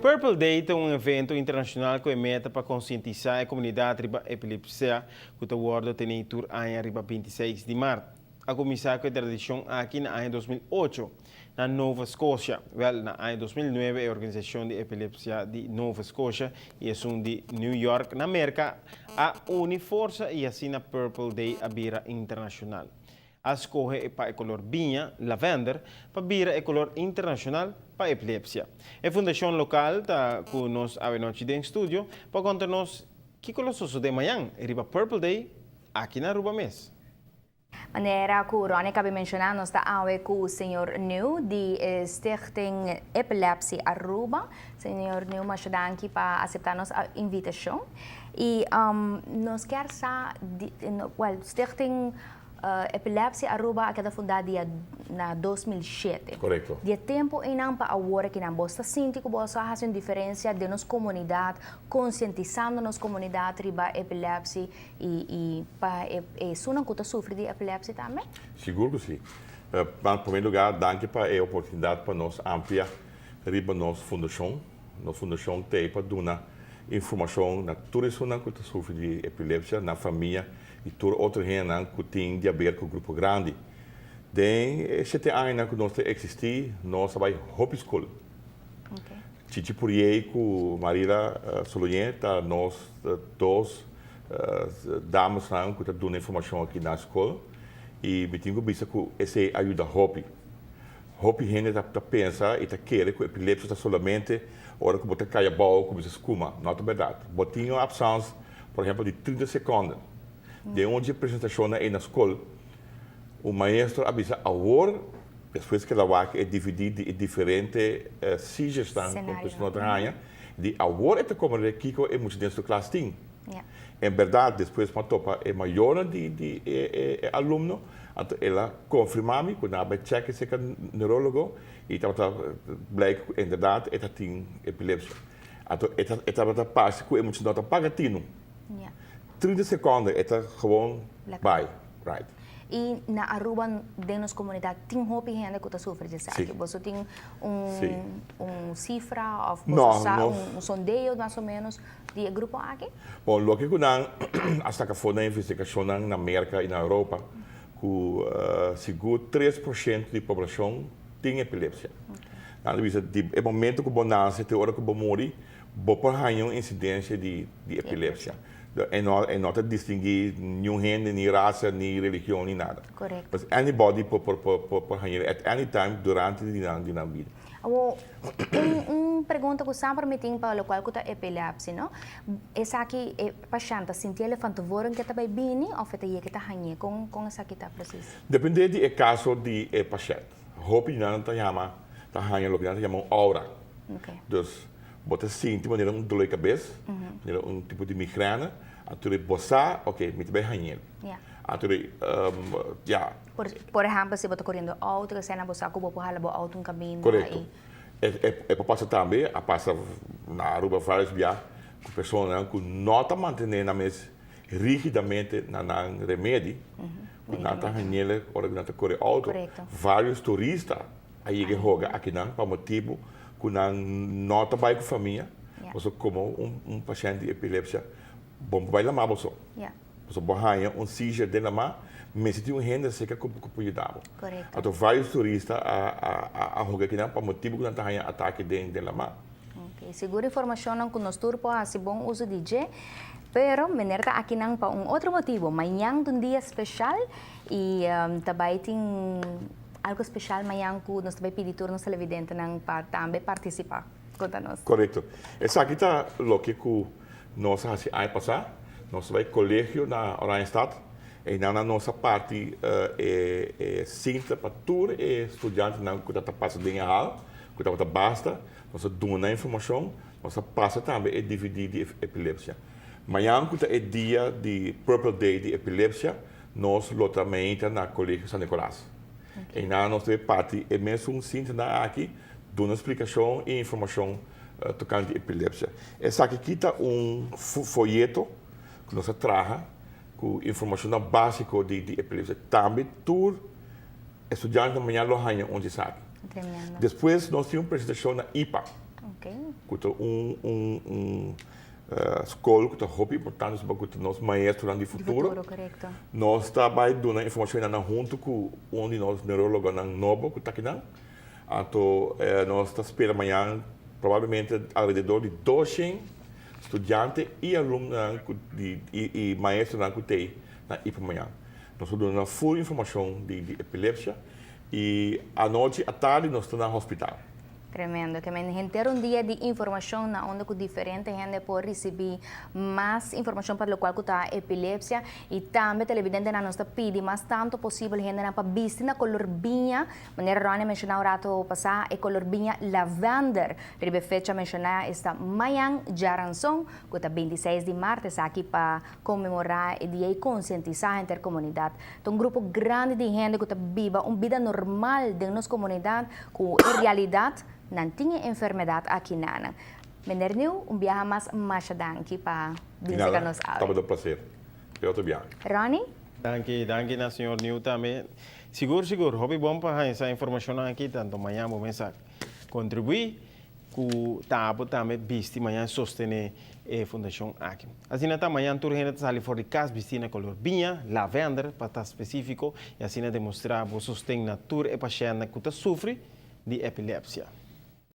Purple Day ta un evento internacional cu e meta pa conscientisa e comunidad riba epilepsia cu ta wordo teni tur aña riba 26 di maart. A cuminsa cu e tradicion aki na aña 2008 na Nova Scotia. Wel, na aña 2009 e organisacion di epilepsia di Nova Scotia y esun di New York na Merca a uni forsa y asina Purple Day a bira internacional. A scoge pa e color biña, lavender, pa bira e color internacional pa epilepsia. E fundacion local ta cu nos anochi den studio pa conta nos kico lo sucede mañan riba Purple Day aki na Aruba mes. Manera cu Ronnie a caba di menciona, nos ta awe cu señor New di Stichting Epilepsie Aruba. Señor New, masha danki pa acepta nos invitacion. Y nos kier sa, well, Stichting Epilepsie Aruba a keda funda dia na 2007. Correcto. Di tempo einan pa awor cu nan bo ta sinti cu bo a haci un diferencia den nos comunidad, concientisando nos comunidad riba epilepsia y pa esunnan cu ta sufri di epilepsia tambe? Sigur cu si. Na prome luga, danki pa e oportunidad pa nos amplia riba nos fundacion. Nos fundacion tin pa duna informacion na tur esunnan cu ta sufri di epilepsia, na famia y tur otro hende cu tin di haber cu grupo grandi. Den 7 aña cu nos ta existi, nos a bay hopi scol. Chichi Purier cu Marila Solonier ta nos dos dames cu ta duna informacion aki na scol y mi tin cu bisa cu esey a yuda hopi. Hopi hende ta pensa y ta kere cu epilepsia ta solamente ora cu bo ta cay abou, cu bo scuma. No ta berdad. Bo tin un absence, por ehempel, di 30 seconde. Den un presentacion na scol, un maestro a bisa awor, despues cu el a wak e DVD di diferente seizures nan cu persona ta haya, di awor e ta comprende kico e mucha den su klas tin. En berdad, despues m'a topa e mayor di e alumno, anto el a confirma mi cu nan a bay check serca neurologo y tabata blijk cu en berdad e tin epilepsia. Anto e tabata parce cu e mucha no ta paga tino. 30 seconde e ta gewoon bay. Right. Y na Aruba, den nos comunidad, tin hopi hende cu ta sufri di esaki. Bo tin un cifra of No, sa no. un sondeo mas o menos di e grupo aki? Bon, loke cu nan a saca for di investigacion na Merca y na Europa, cu sigur 3% di poblacion tin epilepsia. Nan bisa, di e momento cu bo nace te ora cu bo muri, bo por haya un incidencia di epilepsia. E no ta distingui ningun hende, ni rasa, ni religion, ni nada. But anybody por haya at any time durante di nan bida. Awo, un pregunta cu semper mi tin pa loke cu ta epilepsia, no? Esaki e pashent ta sinti e van tevoren cu ta bay bini of ta yega ta hañ'e? Con esaki ta precies? Depende di e caso di e pashent. Hopi nan ta yama, ta haña loke nan ta yama un aura. Dus, bo ta sinti manera un dolor di cabes, manera un tipo di migraine, anto bo sa, ok, mi ta bay hañ'e. Anto, ja. Por ehempel, si bo ta coriendo auto, cu esey bo sa cu bo por hala bo auto un caminda. Correcto. E pasa tambe, a pasa na Aruba varios biaha, cu persona cu no ta mantene nan mes rigidamente na nan remedi, cu nan ta hañ'e ora cu nan ta core auto. Varios turista a yega hoga aki nan pa motibo cu nan no ta bay cu famia, so como un pashent di epilepsia, bo no bay lama bo so. So bo haya un seizure den lama, mester tin un hende cerca cu por yuda bo. Anto varios turista a hoga aki nan pa motibo cu nan ta haya atake den lama. Ok, sigur informacion cu nos tur por haci bon uso di dje, pero meneer ta aki nan pa un otro motibo. Mañan un dia special y tambe tin algo special mañan cu nos tambe pidi tur nos televidentenan pa tambe participa. Conta nos. Correcto. Esaki ta loke cu nos a haci aña pasa. Nos a bay colegio na Oranjestad. Y na nos a parti e cinta pa tur e studiantenan cu ta pasa den hal, cu ta basta. Nos a duna informacion, nos a pasa tambe e DVD di epilepsia. Mañan cu ta e dia di Purple Day di epilepsia, nos lo ta na Colegio San Nicolas. Y na nos ta parti e mesun cinta nan aki, duna splicacion y informacion tocante epilepsia. Esaki aki ta un folleto cu nos a traha cu informacion basico di epilepsia. Tambe tur studiante mañan lo haya un di esaki. Tremendo. Despues nos tin un presentacion na IPA. Ku ta un un un skol ku ta hopi importante pasobra ku ta nos maestronan di futuro. Di futuro, korekto. Nos ta bai duna informashon einan huntu ku un di nos neurologonan nobo ku ta akinan. Anto nos ta spera mañan probablemente alrededor di doshen studiante i alumnonan ku di i maestronan ku t'ei na IPA mañan. Nos ta duna nan full informashon di epilepsia i anochi atardi nos ta na hospital. Tremendo. Ke men henter un dia di informashon na unda ku diferente hende por risibí mas informashon pa lokual ku ta epilepsia i tambe televidentenan nos ta pidi mas tantu posibel hendenan pa bisti na kolor biña Manera Ronnie a menshoná un rato pasá, e kolor biña lavender riba e fecha menshoná esta mañan djaranson, ku ta 26 di mart, esaki pa konmemorá e dia i konsientisá henter komunidat. Ta un grupo grandi di hende ku ta biba un bida normal den nos komunidat ku en realidat nan tin e enfermedat aki na nan. Meneer Nieuw, un biaha mas masha danki pa bin seka nos awe. Tabata un plaser. Te otro biaha. Ronnie? Danki, danki na señor Nieuw tambe. Sigur sigur, hopi bon pa haña esa informashonnan aki, tanto mañan bo mester kontribuí ku ta abo tambe bisti mañan sostené e fundashon aki. Asina ta mañan tur hende ta sali for di kas bistí na kolor biña, lavender pa ta spesífiko, i asina demostrá bo sosten na tur e pashèntnan ku ta sufri di epilepsia.